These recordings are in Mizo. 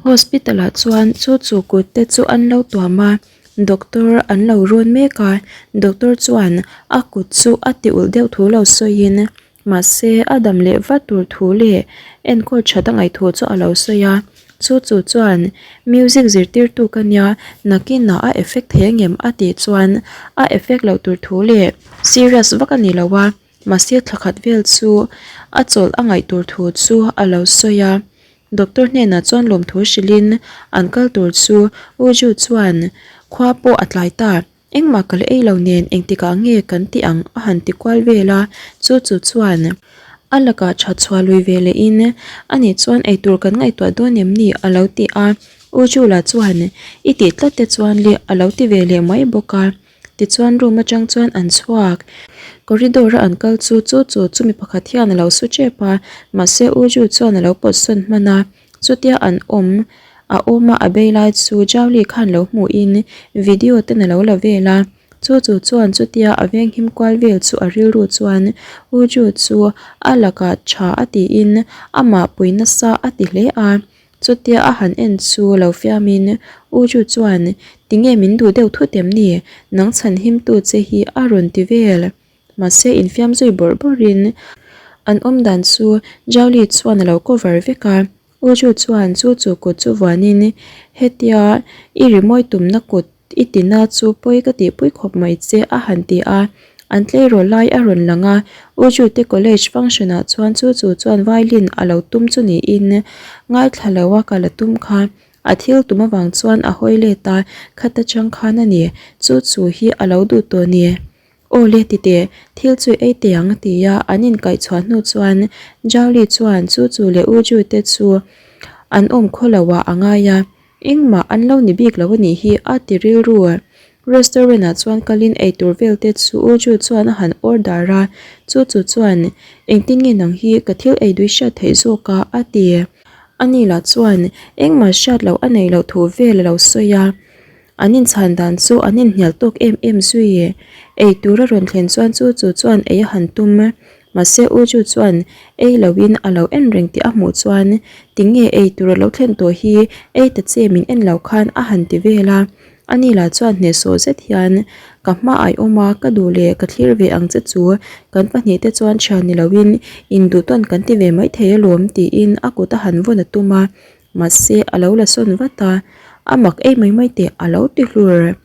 Hospital ah chuan chu chu kut te chu an lo tuam a doctor an lo rawn mek a doctor chuan a kut chu a ti ulh deuh thu lo sawiin mahse a dam leh vat tur thu leh enkawl that a ngaih thu chu a lo sawi a chu chu chuan music zirtirtu ka nia nakinah a effect thei ang em a tih chuan a effect loh tur thu leh serious vak a ni lo a. Mahse thla khat vel chu a chawlh a ngaih tur thu chu a lo sawi a, doctor hnenah chuan lawmthu hrilhin an kal tur chu U Ju chuan khua pawh a tlai ta, engmah ka la ei lo nen engtikah nge kan ti ang a han ti kual vel a, chu chu chuan a lakah that chhuah lui ve lehin ani chuan eitur kan ngaihtuah dawn em ni a lo ti a, U Ju lah chuan i tih tlat te chuan le a lo ti ve leh mai bawk a. Tichuan room atang chuan an chhuak. Corridor a an kal chu chu chu chu mi pakhat hian a lo su tep a, mahse U Ju chuan a lo pawt sawn hman a. Chutia an awm a awm a a bei lai chu Zhao Li khan lo hmuhin video ten a lo la vel a. Chu chu chuan chutia a venghim kual vel chu a rilru chuan U Ju chu a lakah tha a tiin amah pui nasa a ti hle a. Chutia a han en chu lo fiamin U Ju chuan, Tinge min duh deuh thut em ni? Nang chhan himtu che hi a rawn ti vel. Mahse infiam zui bawrh bawrhin an awm dan chu Zhao Li chuan a lo cover vek a. U Ju chuan chu chu kut chu vuanin, Hetia i rimawi tumna kut I tina chu pawi ka tihpui khawp mai che a han ti a, an tleirawl lai a rawn lang a, U Jute college function ah chuan chu chu chuan violin a lo tum chu niin ngaithla lo a ka la tum kha, a thil tum avang chuan a hawi let a, khata chang khan a ni, chu chu hi a lo duh tawh ni. Aw le titeh, thil chu ei teh ang a ti a, an inkaih chhuah hnu chuan Zhao Li chuan chu chu leh U Jute chu an awm khaw lo ah a ngai a. Engmah an lo ni bik lo a nih hi a ti rilru. Restaurant ah chuan kalin eitur vel te chu U Ju chuan a han order a, chu chu chuan engtin nge nang hi ka thil ei dui hriat theih zawk a a ti. Ani lah chuan engmah hriat loh a neih loh thu vel a lo sawi a, an inchhan dan chu an inhnial tawk em em zui. Eitur a rawn thlen chuan chu chu chuan ei a han tum. Mahse U Ju chuan ei loin a lo en reng tih a hmuh chuan tinge ei tur a lo thlen tawh hi ei ta che min en lo khan a han ti vel a. Ani lah chuan hnehsawh zet hian ka hma ai awm a ka duh leh ka thlir ve ang che chu kan pahnih te chuan thian ni loin induh tawn kan ti ve maithei alawm tiin a kut a han vawn a tum a. Mahse a lo la sawn vat a, a mak ei mai mai teh a lo ti hlur.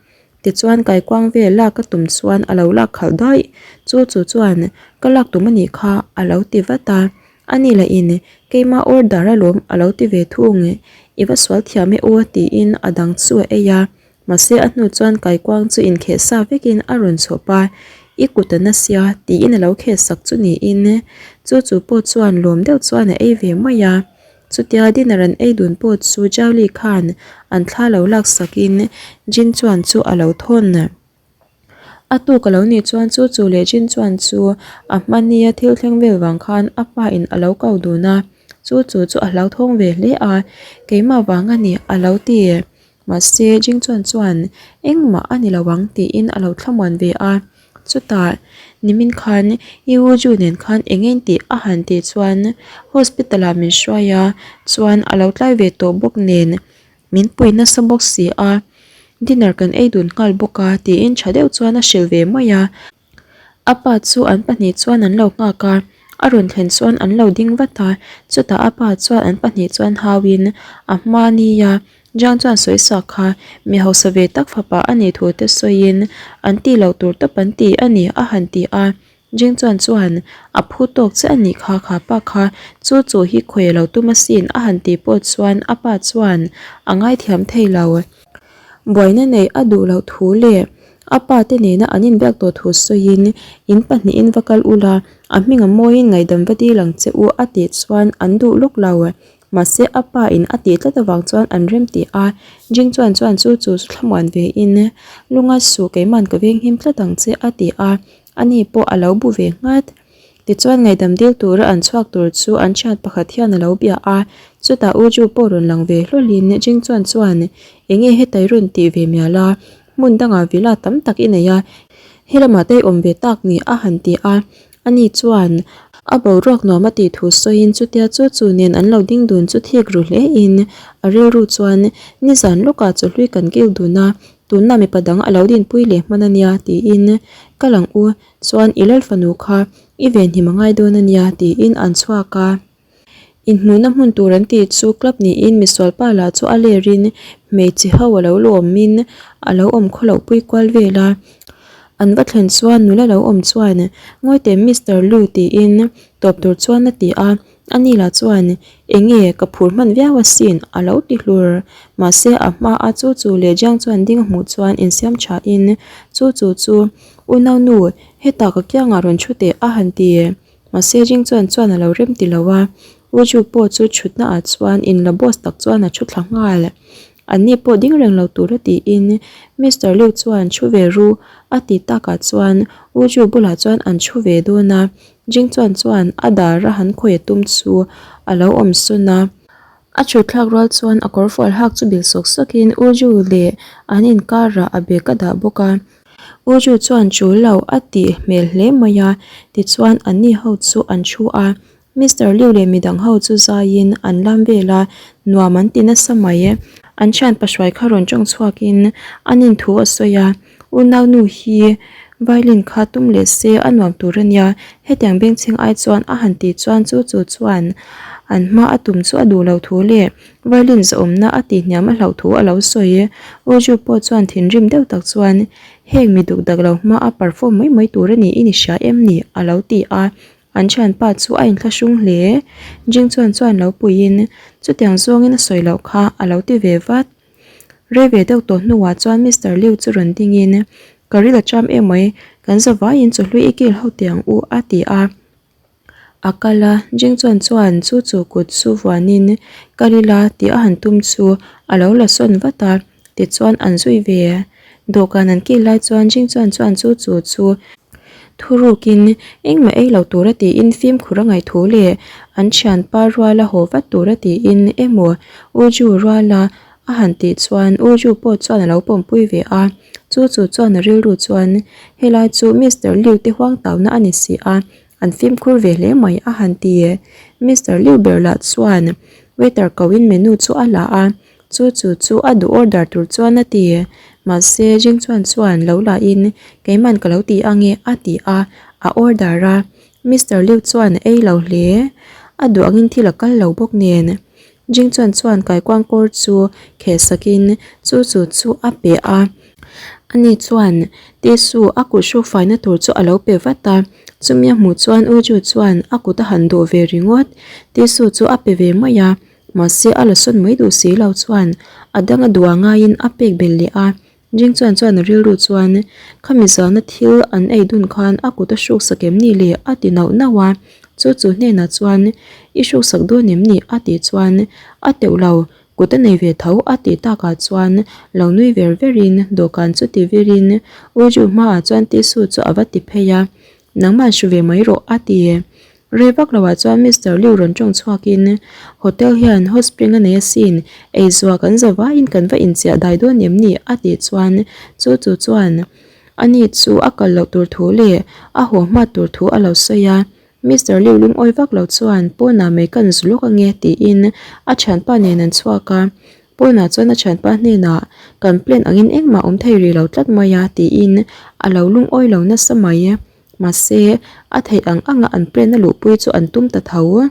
Tichuan kaikuang vel lak ka tum chuan a lo lak khalh daih, chu chu chuan ka lak tum a nih kha a lo ti vat a, ani lah in keima order alawm a lo ti ve thung, i va sual thiam e aw tiin a dang chu a ei a, mahse a hnu chuan kaikuang chu inkheh sa vekin a rawn chhawp a, i kut a na sia tiin a lo kheh sak chu niin chu chu pawh chuan lawm deuh chuan a ei ve mai a. Chutia dinner an ei dun pawh chu Zhao Li khan an thla lo lak sakin Jin chuan chu a lo thawn. A tuk a lo nih chuan chu chu leh Jin chuan chu a hmania thil thleng vel vang khan a pa in a lo kau dun a, chu chu chu a hlauthawng ve hle a, keimah vang a ni a lo ti. Mahse, Jing Chuan chuan engmah a ni lo ang tiin a lo thlamuan ve a. Chutah, nimin khan I U Ju nen khan eng eng tih a han tih chuan hospital ah min hruai a, chuan a lo tlai ve tawh bawk nen min pui nasa bawk si a, dinner kan ei dun nghal bawk a tiin tha deuh chuan a hrilh ve mai a. A pa chu an pahnih chuan an lo nghak a, a rawn thlen chuan an lo ding vat a, chutah a pa chuan an pahnih chuan hauin a hma nia Zhang chuan sawi sak kha mi hausa ve tak fapa a nih thu te sawiin an tih loh tur tawp an ti a ni a han ti a, Jing chuan chuan a phu tawk che a nih kha kha pa kha chu chu hi khawi a lo tum asin a han tih pawh chuan a pa chuan a ngaithiam thei lo. Buaina neih a duh loh thu leh a pa te nena an inbiak tawh thu sawiin in pahnihin va kal ula, a hming a mawiin ngaihdam va dil ang che u a tih chuan an duh lawk lo. Mahse a pa in a tih tlat avang chuan an rem tih a, Jing chuan chuan chu chu chu thlamuan ve in lunga suh keiman ka veng him tlat ang che a ti a, ani pawh a lo bu ve nghat. Tichuan ngaihdam dil tura an chhuak tur chu an thian pakhat hian a lo bia a, chutah U Ju pawh rawn lang ve hlawlin Jing chuan chuan enge hetai rawn tih ve mial a, hmun dangah villa tam tak i nei a, helamah te i awm ve tak ni a han ti a, ani chuan. A boruak nuam a tih thu sawiin chutia chu chu nen an lo ding dun chu thik ru hle in a rilru chuan nizan lawkah chawhlui kan kil dun a, tunah mipa dang a lo dinpui leh hman a nia tiin ka lang u chuan i lalfanu kha i venhim a ngai dawn a nia tiin an chhuak a. Inhmuhna hmun tur an tih chu club niin misual pa lah chu a lerin hmeichhe ho a lo lawmin a lo awm khaw loh pui kual vel a. An va thlen chuan nula lo awm chuan Ngawi teh Mister Lu tiin tawp tur chuan a ti a, ani lah chuan Eng nge ka phur hman viau asin a lo ti hlur. Mahse a hma a chu chu leh Jiang chuan ding a hmuh chuan insiam thain chu chu chu Unaunu hetah ka kiangah rawn thu teh a han ti. Mahse Jing chuan chuan a lo rem ti lo a, U Ju pawh chu thutna ah chuan in la boss tak chuan a thu thla nghal. An ni pawh ding reng lo tur a tiin Mister Liu chuan thu ve ru a ti takah chuan U Ju bulah chuan an thu ve dawn a, Jing chuan chuan a dar a han khawi a tum chu a lo awm sawn a. A thut thlak rual chuan a kawr fual hak chu bil sawk sawkin U Ju leh an inkarah a bag a dah bawk a. U Ju chuan tul lo a tih hmel hle mai a, tichuan anni ho chu an thu a, Mister Liu leh midang ho chu zaiin an lam vel a, nuam an ti nasa mai. An thian pahruai kha rawn tawng chhuakin an inthu a sawi a, Unau nu hi violin kha tum leh se a nuam tur a nia, hetiang bengchheng ai chuan a han tih chuan chu chu chuan an hma a tum chu a duh lo thu leh violin zahawmna a tihhniam a hlauh thu a lo sawi. U Ju pawh chuan thinrim deuh tak chuan heng mi duk dak lo hma a perform mai mai tur a ni i ni hria em ni? a lo ti a, an thianpa chu a inthlahrung hle. Jing chuan chuan lo puiin chutiang zawngin a sawi loh kha a lo ti ve vat. Rei ve deuh tawh hnuah chuan Mister Liu chu rawn dingin, Ka ril a cham emai, kan zavaiin chawhlui i kil ho teh ang u a ti a. A kal a, Jing chuan chuan chu chu kut chu vuanin kal ila tih a han tum chu a lo la sawn vat a, tichuan an zui ve. Dawhkan an kil lai chuan Jing chuan chuan chu chu chu Thurukin engmah ei lo tura tiin fimkhur a ngaih thu leh an thianpa ruala haw vat tura tiin emaw U Ju ruala a han tih chuan U Ju pawh chuan a lo pawmpui ve a. Chu chu chuan a rilru chuan helai chu Mister Liu te huang tauna a ni si a, an fimkhur ve hle mai a han ti. Mister Liu ber lah chuan waiter koin menu chu a la a. Chu chu chu a duh order tur chuan a ti. Mahse Jing chuan chuan lo la in keiman ka lo ti ange a ti a, a order a. Mister Liu chuan a ei lo hle. A duh angin thil a kal lo bawk nen. Jing chuan chuan kaikuang kawr chu kheh sakin chu chu chu a pe a. Ani chuan tissue a kut hruk faina tur chu a lo pe vat a. Chumi a hmuh chuan U Ju chuan a kut a han dawh ve ringawt. Tissue chu a pe ve mai a. Mahse a la sawn mai duh si lo chuan a dang a duh a ngaiin a pek belh leh a, Jing chuan chuan a rilru chuan khami zana thil an ei dun khan a kut a hruk sak em ni le a ti nauh nauh a, chu chu hnenah chuan i hruk sak dawn em ni a tih chuan a teuh lo kut a nei ve tho a tih takah chuan lo nui ver verin dawhkan chu ti virin U Ju hmaah chuan tissue chu a va ti phei a. Nangmah hru ve mai rawh a ti. Rei vak loah chuan Mister Liu rawn tawng chhuakin, Hotel hian hot spring a nei asin, eizuah kan za vaiin kan va inchiah dai dawn em ni? a tih chuan chu chu chuan ani chu a kal loh tur thu leh a haw hmat tur thu a lo sawi a. Mister Liu lungawi vak lo chuan pawnah mai kan zu lawk ange tiin a thianpa nen an chhuak a. Pawnah chuan a thianpa hnenah, Kan plan angin engmah awm thei rih lo tlat mai a tiin a lo lungawi lo nasa mai. Mahse, a theih ang anga an plan a luhpui chu an tum ta tho.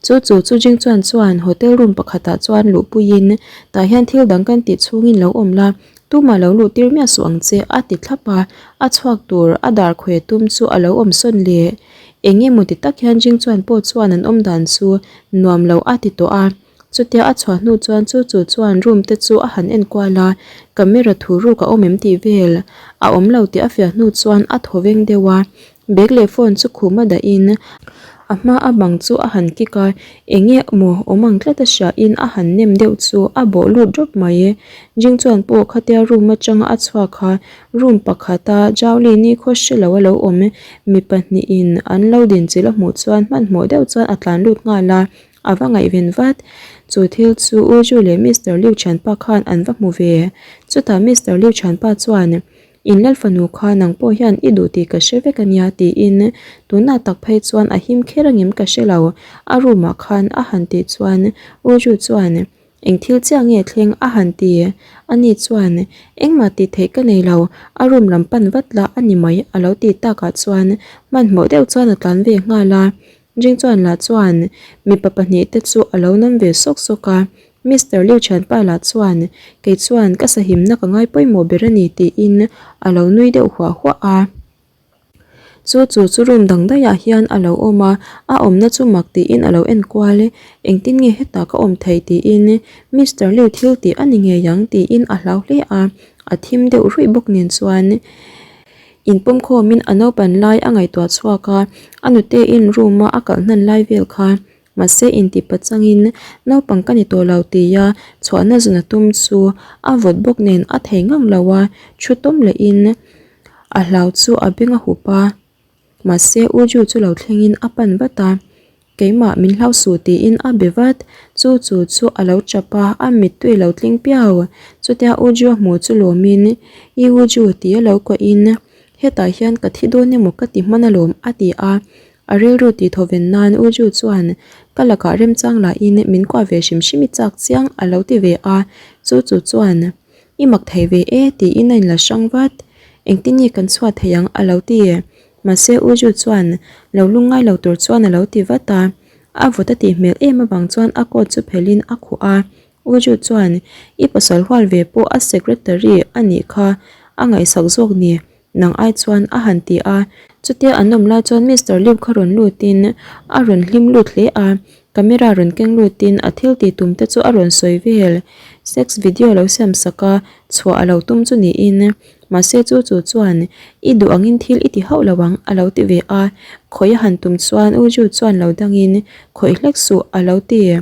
Chu chu chu Jing chuan chuan hotel room pakhatah chuan luhpuiin tah hian thil dang kan tih chhungin lo awm la, tumah lo luh tir miah suh ang che a ti thlap a, a chhuak tur a dar khawi tum chu a lo awm sawn leh. Eng emaw ti tak hian Jing chuan pawh chuan an awm dan chu nuam lo a ti tawh a. Chutia a chhuah hnu chuan chu chu chuan room te chu a han en kual a, camera thu ruk a awm em tih vel a awm lo tih a fiah hnu chuan a thaw veng deuh a, bag leh phone chu khum a dah in a hma a bang chu a han kick a, eng nge maw awm ang tlat a hria in a han nem deuh chu a bawh lut rawp mai. Jing chuan pawh khatia room atanga a chhuak kha room pakhata Jowley ni khaw hre lo a lo awm mi pahnihin an lo dinchilh a hmuh chuan hmanhmawh deuh chuan a tlan lut nghal a. A va ngaihven vat. Chu thil chu U Ju leh Mister Liu thianpa khan an va hmu ve. Chutah Mister Liu thianpa chuan. In Lalfanu kha nang pawh hian i duh tih ka hre vek a nia tiin tunah tak phei chuan a him kher angem ka hre lo a room ah khan a han tih chuan U Ju chuan Eng thil chiah nge thleng a han ti? Ani chuan engmah tih theih ka nei lo a room lam pan vat lah a ni mai a lo ti takah chuan hmanhmawh deuh chuan a tlan ve nghal a. Jing chuan lah chuan mipa pahnihte chu a lo nam ve sawk sawk a. Mister Liu thianpa lah chuan kei chuan ka sahimna ka ngai pawimawh ber a ni tiin a lo nui deuh huah huah a. Chu chu chu room dang daihah hian a lo awm a, a awmna chu mak tiin a lo en kual e, engtin nge hetah ka awm thei tiin Mister Liu thil tih a ni ngei ang tiin a hlau hle a, a thim deuh ruih bawk nen chuan inpawm khawmin a naupan lai a ngaihtuah chhuak a, a nute-in room a a kalh hnan lai vel kha Mahse inti pachangin naupang ka ni tawh lo tia chhuahna zun a tum chu a vawt bawk nen a thei ngang lo a, thu tawm lehin a hlau chu a beng a hup a. Mahse U Ju chu lo thlengin a pan vat a, Keimah min hlau suh tiin a be vat. Chu chu chu a lo chap a, a mittui lo tling piau. Chutia U Ju a hmuh chu lawmin, I U Ju tia lo kuahin, Hetah hian ka thi dawn emaw ka ti hman alawm a ti a. A rilru tih thawven nan U Ju chuan, Ka lakah remchang lahin min kuah ve hrim hrim i chak chiang a lo ti ve a, chu chu chuan, I mak thei ve e tiin a inla hrang vat. Engtin nge kan chhuah thei ang a lo ti. Mahse U Ju chuan, Lo lungngai lo tur chuan a lo ti vat a. A vawt a tih hmel em avang chuan a coat chu phelhin a khuh a. U Ju chuan, I pasal hual ve pawh a secretary a nih kha a ngaihsak zawk ni. Nang ai chuan a han ti a, chutia an awm lai chuan Mister Liu kha rawn lutin a rawn hlim lut hle a, camera rawn keng lutin a thil tih tum te chu a rawn sawi vel. Sex video lo siam sak a, chhuah a lo tum chu niin, mahse chu chu chuan i duh angin thil i ti hauh lo ang a lo ti ve a, khawih a han tum chuan U Ju chuan lo dangin khawih hlek suh a lo ti.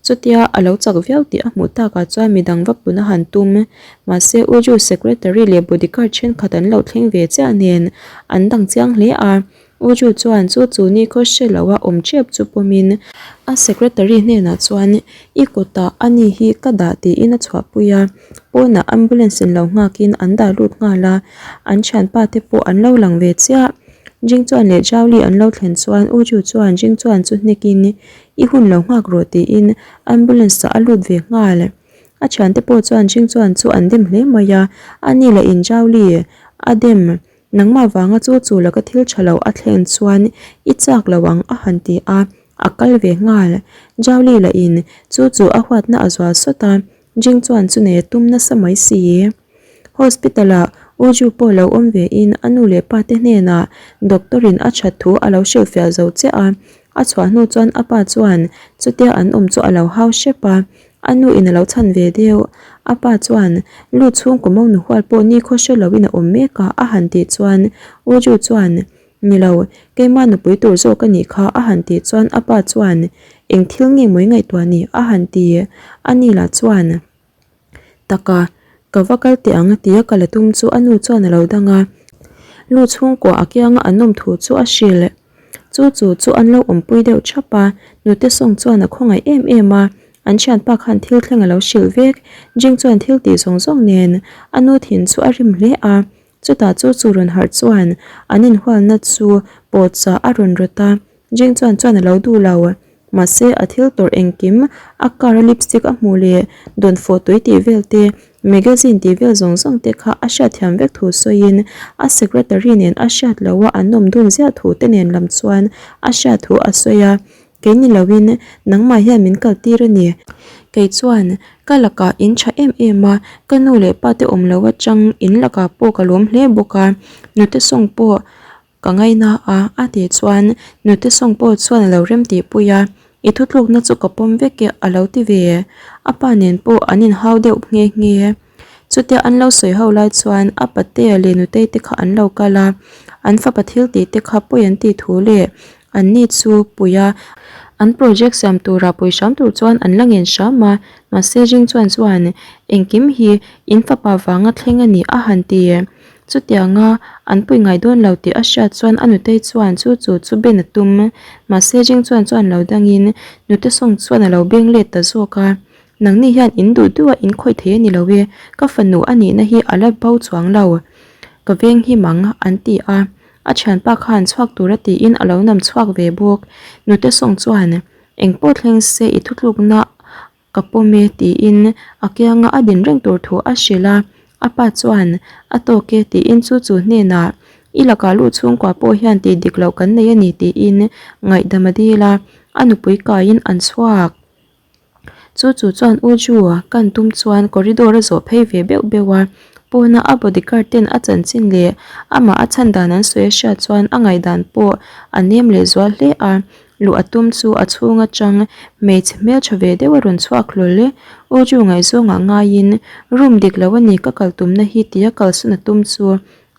Chutia a lo chak viau tih a hmuh takah chuan midang va pun a han tum. Mahse U Ju secretary leh bodyguard thenkhat an lo thleng ve chiah nen an dang chiang hle a. U Ju chuan chu chu ni khaw hre lo a awm tep chu pawmin a secretary hnenah chuan i kutah a ni hi ka dah tiin a chhuahpui a. Pawnah ambulance in lo nghakin an dah lut nghal a, an thianpa te pawh an lo lang ve chiah. Jing chuan leh Zhao Li an lo thlen chuan U Ju chuan Jing chuan chu hnekin I hun lo nghak rawh tiin ambulance ah a lut ve nghal. A thiante pawh chuan Jing chuan chu an dem hle mai a, a ni leh in Zhao Li a dem nangmah vanga chu chu laka thil tha lo a thlen chuan i chak lo ang a han ti a, a kal ve nghal. Zhao Li lah in chu chu a huatna a zual sawt a, Jing chuan chu nei a tum nasa mai si. Hospital ah U Ju pawh lo awm ve in a nu leh pa te hnenah doctor in a that thu a lo hrilhfiah zo chiah a, a chhuah hnu chuan a pa chuan chutia an awm chu a lo hau hrep a, a nu in a lo chhan ve deuh. A pa chuan lu chhungkaw monu hual pawh nikhaw hre lo in a awm mek a a han tih chuan U Ju chuan Ni lo, keimah nupui tur zawk a nih kha a han tih chuan a pa chuan eng thil nge mawi ngaihtuah ni a han ti. A ni lah chuan Taka, ka va kal teh ang tia ka la tum chu a nu chuan a lo dang a. Lu chhungkua a kianga an awm thu chu a hrilh. Chu chu chu an lo awmpui deuh thap a, nute sawng chuan a khawngaih em em a. An thianpa khan thil thleng a lo hrilh vek. Jing chuan thil tih zawng zawng nen a nu thin chu a rim hle a. Chutah chu chu rawn harh chuan an inhualna chu pawhchah a rawn rawt a, Jing chuan chuan a lo duh lo. Mahse a thil tawrh engkim, a car a lipstick a hmuh leh dawnfawh tui tih vel te, magazine tih vel zawng zawng te kha a hriatthiam vek thu sawiin a secretary nen a hriat loh a an awm dun ziah thu te nen lam chuan a hriat thu a sawi a. Kei ni loin nangmah hian min kal tir a ni. Kei chuan ka lakah in tha em em a, ka nu leh pa te awm lo atang in lakah pawh ka lawm hle bawk a, nute sawng pawh ka ngaina a a tih chuan nute sawng pawh chuan a lo rem tih pui a, i thutlukna chu ka pawm vek e a lo ti ve. A pa nen pawh an inhau deuh nghe nghe. Chutia an lo sawi ho lai chuan a patea leh nutei te kha an lo kal a, an fapa thil tih te kha pawi an tih thu leh An ni chu pui a, an project siam turah pui hram tur chuan an la ngen hram a, mahse Jing chuan chuan engkim hi in fapa vanga thleng a ni a han ti. Chutianga an pui ngai dawn lo tih a hriat chuan a nutei chuan chu chu chu ben a tum. Mahse Jing chuan chuan lo dangin nute sawng chuan a lo beng let ta zawk a, Nangni hian in duh duh a in khawih thei a ni lo e, ka fanu a nihna hi a la bo chuang lo. Ka veng him ang, an ti a. A thianpa khan chhuak tura tiin a lo nam chhuak ve bawk. Nute sawng chuan, Engpawh thleng se i thutlukna ka pawm e tiin a kianga a din reng tur thu a hrilh a. A pa chuan, A tawk e tiin chu chu hnenah, I lakah luh chhungkua pawh hian tih dik loh kan nei a ni tiin ngaihdam a dil a. A nupui kaiin an chhuak. Chu chu chuan U Ju kan tum chuan corridor a zawh phei ve beuh beuh a, pawna a bodyguard ten a chanchin leh amah a chhan dan an sawi a hriat chuan a ngaihdan pawh a nem leh zual hle a, luh a tum chu a chhung atang hmeichhe hmeltha ve deuh a rawn chhuak hlawl e. U Ju ngaihzawngah ngaiin room dik lo a ni ka kal tumna hi tia kalsawn a tum chu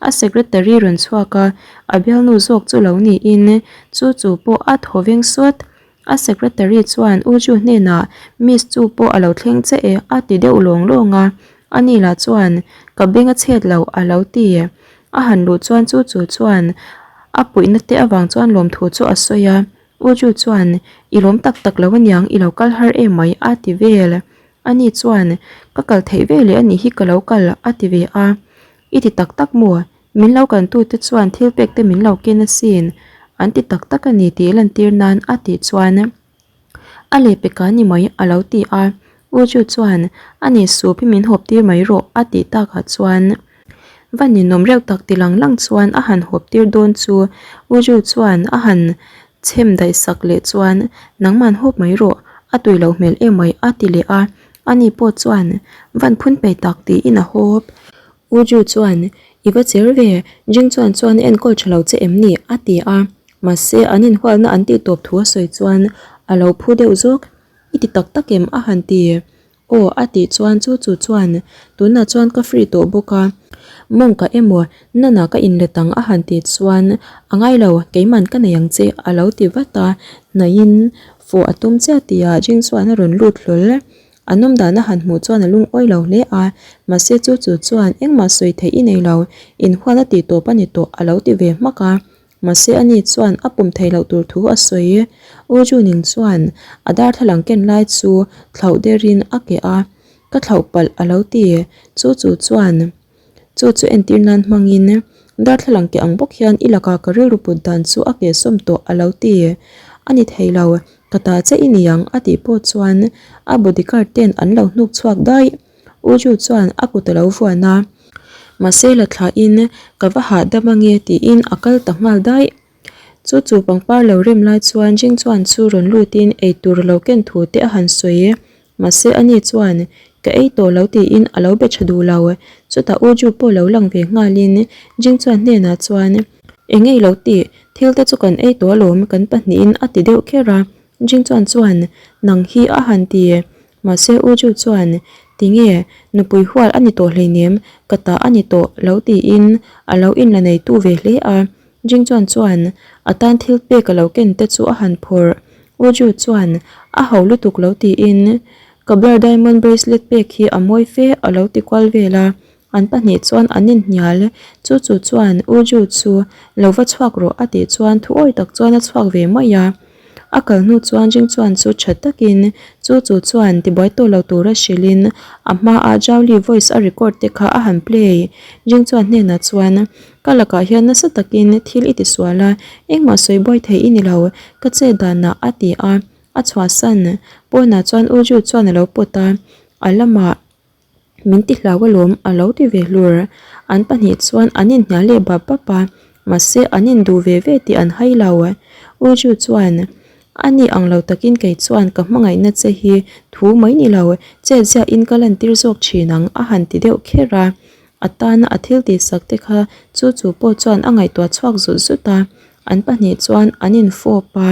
a secretary rawn chhuak a, a bialnu zawk chu lo niin chu chu pawh a thaw veng sawt. A secretary chuan U Ju hnenah Miss chu pawh a lo thleng che e a ti deuh lawng lawng a, ani lah chuan Ka beng a chhet lo a lo ti. A han luh chuan chu chu chuan a puihna te avang chuan lawmthu chu a sawi a, U Ju chuan I lawm tak tak lo aniang i lo kal har em mai a ti vel. Ani chuan Ka kal theih ve leh anih hi ka lo kal a ti ve a, I ti tak tak maw? Min lo kantute chuan thil pek te min lo ken asin, an ti tak tak a ni tih lantir nan a tih chuan a leh peka ni mai a lo ti a. U Ju chuan a ni sup hi min hawp tir mai rawh a tih takah chuan va ninawm reuh tak ti lang lang chuan a han hawp tir dawn chu U Ju chuan a han chhem daih sak leh chuan nangman hawp mai rawh a tui loh hmel em mai a ti leh a. Ani pawh chuan van phun peih tak tiin a hawp. U Ju chuan, I va cher ve, Jing chuan chuan a enkawl tha lo che em ni? a ti a. Mahse, an inhualna an tih tawp thu a sawi chuan a lo phu deuh zawk. I ti tak tak em? a han ti. Aw, a tih chuan chu chu chuan, Tunah chuan ka free tawh bawk a. Mawngka emaw, Nana ka inlet ang a han tih chuan, A ngai lo, keiman ka nei ang che a lo ti vat a. Hnaihin fawh a tum chiah tihah Jing chuan a rawn lut hlawl. A nawm dan a han hmuh chuan a lungawi lo hle a, mahse chu chu chuan engmah sawi theih i nei lo, inhual a tih tawp a ni tawh a lo ti ve hmak a. Mahse ani chuan a pum theih loh tur thu a sawi. U Juning chuan a darthlalang ken lai chu thlauh derin a keh a, Ka thlauh palh a lo ti. Chu chu chuan Chu chu entir nan hmangin darthlalang keh ang bawk hian i lakah ka rilru put dan chu a kehsawm tawh a lo ti. A ni thei lo, ka ta che i ni ang a tih pawh chuan a bodyguard ten an lo hnuk chhuak daih. U Ju chuan a kut a lo vuan a. Mahse la thlahin ka va hahdam ange tiin a kal ta nghal daih. Chu chu pangpar lo rem lai chuan Jing chuan chu rawn lutin eitur a lo ken thu te a han sawi. Mahse ani chuan ka ei tawh lo tiin a lo be tha duh lo. Chutah U Ju pawh lo lang ve nghalin Jing chuan hnenah chuan Eng ei lo tih, thil te chu kan ei tawh alawm kan pahnihin a ti deuh kher a. Jing chuan chuan Nang hi a han ti. Mahse U Ju chuan Tinge, nupui hual a ni tawh hleinem, ka ta a ni tawh lo tiin a lo inla neitu ve hle a. Jing chuan chuan a tan thil pek a lo ken te chu a han phawrh. U Ju chuan a ho lutuk lo tiin ka Blur Diamond bracelet pek hi a mawi fe a lo ti kual vel a. An pahnih chuan an inhnial. Chu chu chuan U Ju chu lo va chhuak rawh a tih chuan thuawi tak chuan a chhuak ve mai a. A kal hnu chuan Jing chuan chu tha takin chu chu chuan tibuai tawh lo tura hrilhin a hmaah Zhao Li voice a record te kha a han play. Jing chuan hnenah chuan Ka lakah hian nasa takin thil i tisual a, engmah sawi buai thei i ni lo, ka chet danah a ti a, a chhuahsan. Pawnah chuan U Ju chuan a lo pawt a, a lamah Min ti hlau alawm a lo ti ve hlur. An pahnih chuan an inhnial leh bap bap a, mahse an induh ve ve tih an hai lo. U Ju chuan, A ni ang lo takin kei chuan ka hmangaihna che hi thu mai ni lo, chet ziahin ka lantir zawk thin ang a han ti deuh kher a. A tana a thil tihsak te kha chu chu pawh chuan a ngaihtuah chhuak zut zut a, an pahnih chuan an infawp a.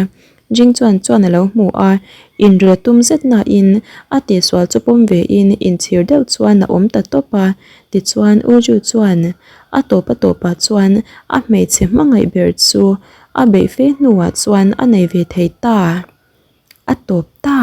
Jing chuan chuan a lo hmu a, inril tum zet nain a tihsual chu pawm vein inchhir deuh chuan a awm ta tawp a. Tichuan U Ju chuan a tawp a tawpah chuan a hmeichhe hmangaih ber chu a beih fe hnuah chuan a nei ve thei ta. A tawp ta.